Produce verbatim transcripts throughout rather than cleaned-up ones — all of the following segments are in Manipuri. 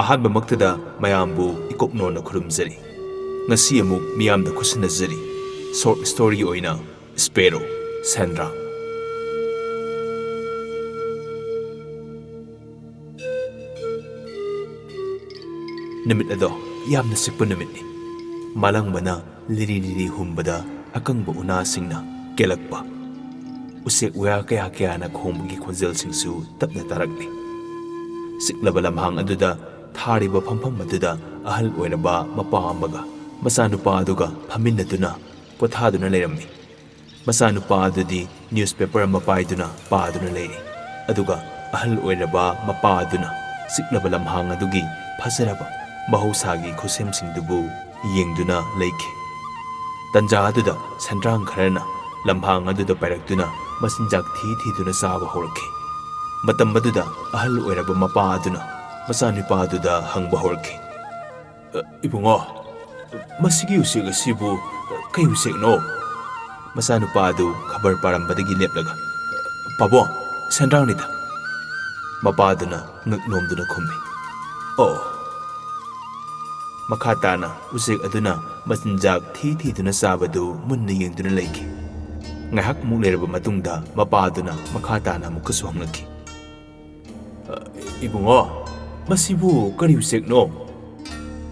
ꯑꯍꯥꯟꯕꯃꯛꯇꯗ ꯃꯌꯥꯝꯕꯨ ꯏꯀꯣꯛꯅꯣꯅ ꯈꯨꯔꯨꯝꯖꯔꯤ꯫ ꯉꯁꯤ ꯑꯃꯨꯛ ꯃꯤꯌꯥꯝꯗ ꯈꯨꯠꯁꯤꯟꯅꯖꯔꯤ꯫ Short story ꯑꯣꯏꯅ ꯁ꯭ꯄꯦꯔꯣ, ꯁꯦꯟꯗ꯭ꯔꯥꯡ꯫ ꯅꯨꯃꯤꯠ ꯑꯗꯣ ꯌꯥꯝꯅ ꯁꯤꯛꯄ ꯅꯨꯃꯤꯠꯅꯤ꯫ ꯃꯥꯂꯪꯕꯅ ꯂꯤꯔꯤ ꯂꯤꯔꯤ ꯍꯨꯝꯕꯗ ꯑꯀꯪꯕ ꯎꯅꯥꯁꯤꯡꯅ ꯀꯦꯜꯂꯛꯄ, ꯎꯆꯦꯛ ꯋꯥꯌꯥ ꯀꯌꯥ ꯀꯌꯥꯅ ꯈꯣꯡꯕꯒꯤ ꯈꯣꯟꯖꯦꯜꯁꯤꯡꯁꯨ ꯇꯞꯅ ꯇꯥꯔꯛꯂꯤ꯫ ꯁꯤꯛꯂꯕ ꯂꯝꯍꯥꯡ ꯑꯗꯨꯗ ꯊꯥꯔꯤꯕ ꯐꯝꯐꯝ ꯑꯗꯨꯗ ꯑꯍꯜ ꯑꯣꯏꯔꯕ ꯃꯄꯥ ꯑꯃꯒ ꯃꯆꯥꯅꯨꯄꯥ ꯑꯗꯨꯒ ꯐꯝꯃꯤꯟꯅꯗꯨꯅ ꯄꯣꯊꯥꯗꯨꯅ ꯂꯩꯔꯝꯃꯤ꯫ ꯃꯆꯥꯅꯨꯄꯥ ꯑꯗꯨꯗꯤ newspaper ꯑꯃ ꯄꯥꯏꯗꯨꯅ ꯄꯥꯗꯨꯅ ꯂꯩꯔꯤ꯫ ꯑꯗꯨꯒ ꯑꯍꯜ ꯑꯣꯏꯔꯕ ꯃꯄꯥ ꯑꯗꯨꯅ ꯁꯤꯛꯂꯕ ꯂꯝꯍꯥꯡ ꯑꯗꯨꯒꯤ ꯐꯖꯔꯕ ꯃꯍꯧꯁꯥꯒꯤ ꯈꯨꯠꯁꯦꯝꯁꯤꯡꯗꯨꯕꯨ ꯌꯦꯡꯗꯨꯅ ꯂꯩꯈꯤ꯫ ꯇꯟꯖꯥ ꯑꯗꯨꯗ ꯁꯦꯟꯗ꯭ꯔꯥꯡ ꯈꯔꯅ ꯂꯝꯍꯥꯡ ꯑꯗꯨꯗ ꯄꯥꯏꯔꯛꯇꯨꯅ ꯃꯆꯤꯟꯖꯥꯛ ꯊꯤ ꯊꯤꯗꯨꯅ ꯆꯥꯕ ꯍꯧꯔꯛꯈꯤ꯫ ꯃꯇꯝ ꯑꯗꯨꯗ ꯑꯍꯜ ꯑꯣꯏꯔꯕ ꯃꯄꯥ ꯑꯗꯨꯅ ꯃꯆꯥꯅꯨꯄꯥ ꯑꯗꯨꯗ ꯍꯪꯕ ꯍꯧꯔꯛꯈꯤ꯫ "ꯑ, ꯏꯕꯨꯡꯉꯣ, ꯃꯁꯤꯒꯤ ꯎꯆꯦꯛ ꯑꯁꯤꯕꯨ ꯀꯩ ꯎꯆꯦꯛꯅꯣ?" ꯃꯆꯥꯅꯨꯄꯥ ꯑꯗꯨ ꯈꯕꯔ ꯄꯥꯔꯝꯕꯗꯒꯤ ꯂꯦꯞꯂꯒ, "ꯄꯥꯕꯨꯡ, ꯁꯦꯟꯗ꯭ꯔꯥꯡꯅꯤꯗ," ꯃꯄꯥꯗꯨꯅ ꯉꯛ ꯅꯣꯝꯗꯨꯅ ꯈꯨꯝꯃꯤ꯫ "ꯑꯣ꯫" ꯃꯈꯥ ꯇꯥꯅ ꯎꯆꯦꯛ ꯑꯗꯨꯅ ꯃꯆꯤꯟꯖꯥꯛ ꯊꯤ ꯊꯤꯗꯨꯅ ꯆꯥꯕꯗꯨ ꯃꯨꯟꯅ ꯌꯦꯡꯗꯨꯅ ꯂꯩꯈꯤ꯫ ꯉꯥꯏꯍꯥꯛ ꯑꯃꯨꯛ ꯂꯩꯔꯕ ꯃꯇꯨꯡꯗ ꯃꯄꯥꯗꯨꯅ ꯃꯈꯥ ꯇꯥꯅ ꯑꯃꯨꯛꯀꯁꯨ ꯍꯪꯂꯛꯈꯤ꯫ "ꯑ, ꯏꯕꯨꯡꯉꯣ, ꯃꯁꯤꯕꯨ ꯀꯔꯤ ꯎꯆꯦꯛꯅꯣ?"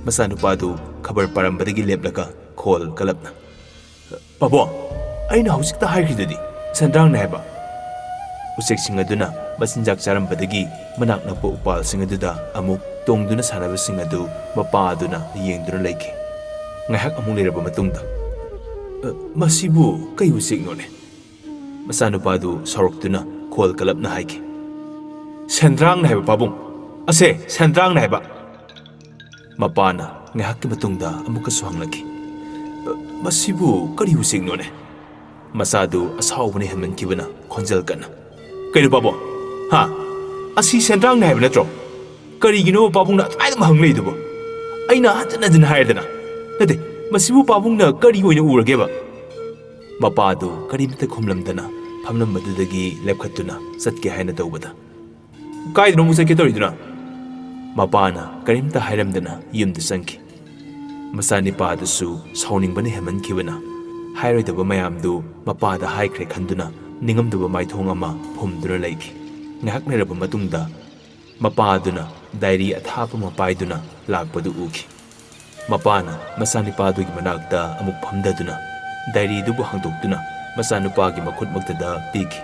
ꯃꯆꯥꯅꯨꯄꯥꯗꯨ ꯈꯕꯔ ꯄꯥꯔꯝꯕꯗꯒꯤ ꯂꯦꯞꯂꯒ ꯈꯣꯜ ꯀꯂꯞꯅ, "ꯄꯥꯕꯨꯡ, ꯑꯩꯅ ꯍꯧꯖꯤꯛꯇ ꯍꯥꯏꯈ꯭ꯔꯤꯗꯨꯗꯤ, ꯁꯦꯟꯗ꯭ꯔꯥꯡꯅꯦ ꯍꯥꯏꯕ꯫" ꯎꯆꯦꯛꯁꯤꯡ ꯑꯗꯨꯅ ꯃꯆꯤꯟꯖꯥꯛ ꯆꯥꯔꯝꯕꯗꯒꯤ ꯃꯅꯥꯛ ꯅꯛꯄ ꯎꯄꯥꯜꯁꯤꯡ ꯑꯗꯨꯗ ꯑꯃꯨꯛ ꯇꯣꯡꯗꯨꯅ ꯁꯥꯟꯅꯕꯁꯤꯡ ꯑꯗꯨ ꯃꯄꯥ ꯑꯗꯨꯅ ꯌꯦꯡꯗꯨꯅ ꯂꯩꯈꯤ꯫ ꯉꯥꯏꯍꯥꯛ ꯑꯃꯨꯛ ꯂꯩꯔꯕ ꯃꯇꯨꯡꯗ, "ꯑ, ꯃꯁꯤꯕꯨ ꯀꯩ ꯎꯆꯦꯛꯅꯣꯅꯦ?" ꯃꯆꯥꯅꯨꯄꯥꯗꯨ ꯁꯥꯎꯔꯛꯇꯨꯅ ꯈꯣꯜ ꯀꯂꯞꯅ ꯍꯥꯏꯈꯤ, "ꯁꯦꯟꯗ꯭ꯔꯥꯡꯅ ꯍꯥꯏꯕ, ꯄꯥꯕꯨꯡ꯫ ꯑꯁꯦ, ꯁꯦꯟꯗ꯭ꯔꯥꯡꯅ ꯍꯥꯏꯕ꯫" ꯃꯄꯥꯅ ꯉꯥꯏꯍꯥꯛꯀꯤ ꯃꯇꯨꯡꯗ ꯑꯃꯨꯛꯀꯁꯨ ꯍꯪꯂꯛꯈꯤ, "ꯑ, ꯃꯁꯤꯕꯨ ꯀꯔꯤ ꯎꯆꯦꯛꯅꯣꯅꯦ?" ꯃꯆꯥꯗꯨ ꯑꯁꯥꯎꯕꯅ ꯍꯦꯟꯃꯟꯈꯤꯕꯅ ꯈꯣꯟꯖꯦꯜ ꯀꯟꯅ, "ꯀꯩꯅꯣ ꯄꯥꯕꯨꯡ? ꯍꯥ? ꯑꯁꯤ ꯁꯦꯟꯗ꯭ꯔꯥꯡꯅꯦ ꯍꯥꯏꯕ ꯅꯠꯇ꯭ꯔꯣ? ꯀꯔꯤꯒꯤꯅꯣ ꯄꯥꯕꯨꯡꯅ ꯑꯗꯨꯃꯥꯏꯅ ꯑꯗꯨꯝ ꯍꯪ ꯂꯩꯗꯨꯕꯣ? ꯑꯩꯅ ꯍꯟꯖꯤꯟ ꯍꯟꯖꯤꯟ ꯍꯥꯏꯔꯗꯅ꯫ ꯅꯠꯇꯦ, ꯃꯁꯤꯕꯨ ꯄꯥꯕꯨꯡꯅ ꯀꯔꯤ ꯑꯣꯏꯅ ꯎꯔꯒꯦꯕ?" ꯃꯄꯥꯗꯨ ꯀꯔꯤꯝꯇ ꯈꯨꯝꯂꯝꯗꯅ ꯐꯝꯂꯝꯕꯗꯨꯗꯒꯤ ꯂꯦꯞꯈꯠꯇꯨꯅ ꯆꯠꯀꯦ ꯍꯥꯏꯅ ꯇꯧꯕꯗ, "ꯀꯥꯏꯗꯅꯣ ꯑꯃꯨꯛ ꯆꯠꯀꯦ ꯇꯧꯔꯤꯗꯨꯅ?" ꯃꯄꯥꯅ ꯀꯔꯤꯝꯇ ꯍꯥꯏꯔꯝꯗꯅ ꯌꯨꯝꯗ ꯆꯪꯈꯤ꯫ ꯃꯆꯥꯅꯤꯄꯥꯗꯨꯁꯨ ꯁꯥꯎꯅꯤꯡꯕꯅ ꯍꯦꯟꯃꯟꯈꯤꯕꯅ ꯍꯥꯏꯔꯣꯏꯗꯕ ꯃꯌꯥꯝꯗꯨ ꯃꯄꯥꯗ ꯍꯥꯏꯈ꯭ꯔꯦ ꯈꯟꯗꯨꯅ ꯅꯤꯡꯉꯝꯗꯕ ꯃꯥꯏꯊꯣꯡ ꯑꯃ ꯐꯨꯝꯗꯨꯅ ꯂꯩꯈꯤ꯫ ꯉꯥꯏꯍꯥꯛ ꯂꯩꯔꯕ ꯃꯇꯨꯡꯗ ꯃꯄꯥꯗꯨꯅ ꯗꯥꯏꯔꯤ ꯑꯊꯥꯕ ꯑꯃ ꯄꯥꯏꯗꯨꯅ ꯂꯥꯛꯄꯗꯨ ꯎꯈꯤ꯫ ꯃꯄꯥꯅ ꯃꯆꯥꯅꯤꯄꯥꯗꯨꯒꯤ ꯃꯅꯥꯛꯇ ꯑꯃꯨꯛ ꯐꯝꯊꯗꯨꯅ ꯗꯥꯏꯔꯤꯗꯨꯕꯨ ꯍꯥꯡꯗꯣꯛꯇꯨꯅ ꯃꯆꯥꯅꯨꯄꯥꯒꯤ ꯃꯈꯨꯠꯃꯛꯇꯗ ꯄꯤꯈꯤ꯫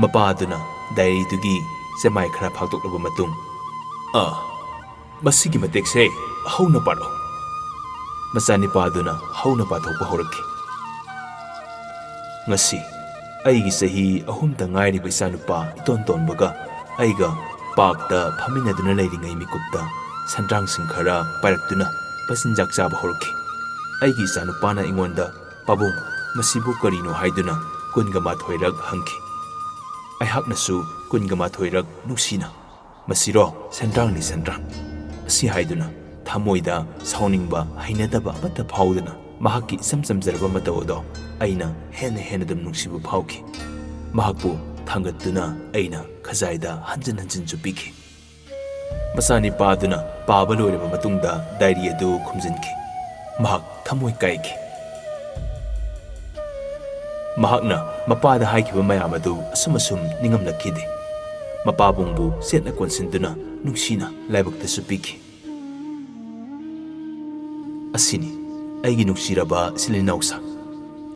ꯃꯄꯥꯗꯨꯅ ꯗꯥꯏꯔꯤꯗꯨꯒꯤ ꯆꯦꯃꯥꯏ ꯈꯔ ꯐꯥꯛꯇꯣꯛꯂꯕ ꯃꯇꯨꯡ, "ꯑꯥ, ꯃꯁꯤꯒꯤ ꯃꯇꯦꯛꯁꯦ ꯍꯧꯅ ꯄꯥꯔꯛꯎ꯫" ꯃꯆꯥꯅꯤꯄꯥꯗꯨꯅ ꯍꯧꯅ ꯄꯥꯊꯣꯛꯄ ꯍꯧꯔꯛꯈꯤ꯫ "ꯉꯁꯤ ꯑꯩꯒꯤ ꯆꯍꯤ ꯑꯍꯨꯝꯗ ꯉꯥꯏꯔꯤꯕ ꯏꯆꯥꯅꯨꯄꯥ ꯏꯇꯣꯟ ꯇꯣꯟꯕꯒ ꯑꯩꯒ ꯄꯥꯔꯛꯇ ꯐꯝꯃꯤꯟꯅꯗꯨꯅ ꯂꯩꯔꯤꯉꯩ ꯃꯤꯀꯨꯞꯇ ꯁꯟꯗ꯭ꯔꯥꯡꯁꯤꯡ ꯈꯔ ꯄꯥꯏꯔꯛꯇꯨꯅ ꯃꯆꯤꯟꯖꯥꯛ ꯆꯥꯕ ꯍꯧꯔꯛꯈꯤ꯫ ꯑꯩꯒꯤ ꯏꯆꯥꯅꯨꯄꯥꯅ ꯑꯩꯉꯣꯟꯗ, "ꯄꯥꯕꯨꯡ, ꯃꯁꯤꯕꯨ ꯀꯔꯤꯅꯣ?" ꯍꯥꯏꯗꯨꯅ ꯀꯨꯟꯒ ꯃꯥꯊꯣꯏꯔꯛ ꯍꯪꯈꯤ꯫ ꯑꯩꯍꯥꯛꯅꯁꯨ ꯀꯨꯟꯒ ꯃꯥꯊꯣꯏꯔꯛ ꯅꯨꯡꯁꯤꯅ, "ꯃꯁꯤꯔꯣ? ꯁꯦꯟꯗ꯭ꯔꯥꯡꯅꯤ, ꯁꯦꯟꯗ꯭ꯔꯥꯡ꯫" ꯑꯁꯤ ꯍꯥꯏꯗꯨꯅ ꯊꯃꯣꯏꯗ ꯁꯥꯎꯅꯤꯡꯕ, ꯍꯩꯅꯗꯕ ꯑꯃꯠꯇ ꯐꯥꯎꯗꯅ ꯃꯍꯥꯛꯀꯤ ꯏꯆꯝ ꯆꯝꯖꯔꯕ ꯃꯇꯧ ꯑꯗꯣ ꯑꯩꯅ ꯍꯦꯟꯅ ꯍꯦꯟꯅ ꯑꯗꯨꯝ ꯅꯨꯡꯁꯤꯕ ꯐꯥꯎꯈꯤ꯫ ꯃꯍꯥꯛꯄꯨ ꯊꯥꯡꯒꯠꯇꯨꯅ ꯑꯩꯅ ꯈꯖꯥꯏꯗ ꯍꯟꯖꯤꯟ ꯍꯟꯖꯤꯟꯁꯨ ꯄꯤꯈꯤ꯫ ꯃꯆꯥꯅꯤꯄꯥꯗꯨꯅ ꯄꯥꯕ ꯂꯣꯏꯔꯕ ꯃꯇꯨꯡꯗ ꯗꯥꯏꯔꯤ ꯑꯗꯨ ꯈꯨꯝꯖꯤꯟꯈꯤ꯫ ꯃꯍꯥꯛ ꯊꯃꯣꯏ ꯀꯥꯏꯈꯤ꯫ ꯃꯍꯥꯛꯅ ꯃꯄꯥꯗ ꯍꯥꯏꯈꯤꯕ ꯃꯌꯥꯝ ꯑꯗꯨ ꯑꯁꯨꯝ ꯑꯁꯨꯝ ꯅꯤꯡꯉꯝꯂꯛꯈꯤꯗꯦ꯫ ꯃꯄꯥꯕꯨꯡꯕꯨ ꯆꯦꯠꯅ ꯀꯣꯟꯁꯤꯟꯗꯨꯅ ꯅꯨꯡꯁꯤꯅ ꯂꯥꯏꯕꯛꯇꯁꯨ ꯄꯤꯈꯤ꯫ ꯑꯁꯤꯅꯤ ꯑꯩꯒꯤ ꯅꯨꯡꯁꯤꯔꯕ ꯏꯆꯤꯜ ꯏꯅꯥꯎꯁꯥ,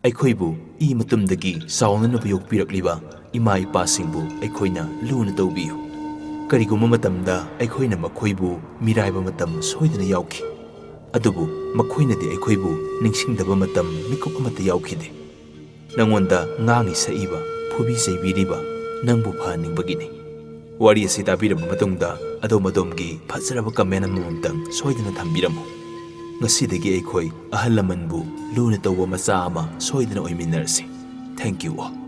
ꯑꯩꯈꯣꯏꯕꯨ ꯏ ꯃꯇꯨꯝꯗꯒꯤ ꯆꯥꯎꯅꯅꯕ ꯌꯣꯛꯄꯤꯔꯛꯂꯤꯕ ꯏꯃꯥ ꯏꯄꯥꯁꯤꯡꯕꯨ ꯑꯩꯈꯣꯏꯅ ꯂꯨꯅ ꯇꯧꯕꯤꯌꯨ꯫ ꯀꯔꯤꯒꯨꯝꯕ ꯃꯇꯝꯗ ꯑꯩꯈꯣꯏꯅ ꯃꯈꯣꯏꯕꯨ ꯃꯤꯔꯥꯏꯕ ꯃꯇꯝ ꯁꯣꯏꯗꯅ ꯌꯥꯎꯈꯤ, ꯑꯗꯨꯕꯨ ꯃꯈꯣꯏꯅꯗꯤ ꯑꯩꯈꯣꯏꯕꯨ ꯅꯤꯡꯁꯤꯡꯗꯕ ꯃꯇꯝ ꯃꯤꯀꯨꯞ ꯑꯃꯠꯇ ꯌꯥꯎꯈꯤꯗꯦ꯫ ꯅꯉꯣꯟꯗ ꯉꯥꯡꯉꯤ ꯁꯛꯏꯕ, ꯐꯨꯕꯤ ꯆꯩꯕꯤꯔꯤꯕ ꯅꯪꯕꯨ ꯐꯍꯟꯅꯤꯡꯕꯒꯤꯅꯤ꯫ ꯋꯥꯔꯤ ꯑꯁꯤ ꯇꯥꯕꯤꯔꯕ ꯃꯇꯨꯡꯗ ꯑꯗꯣꯝ ꯑꯗꯣꯝꯒꯤ ꯐꯖꯔꯕ comment ꯑꯃꯃꯝꯇꯪ ꯁꯣꯏꯗꯅ ꯊꯝꯕꯤꯔꯝꯃꯨ꯫ ꯉꯁꯤꯗꯒꯤ ꯑꯩꯈꯣꯏ ꯑꯍꯜ ꯂꯃꯟꯕꯨ ꯂꯨꯅ ꯇꯧꯕ ꯃꯆꯥ ꯑꯃ ꯁꯣꯏꯗꯅ ꯑꯣꯏꯃꯤꯟꯅꯔꯁꯤ꯫ Thank you all꯫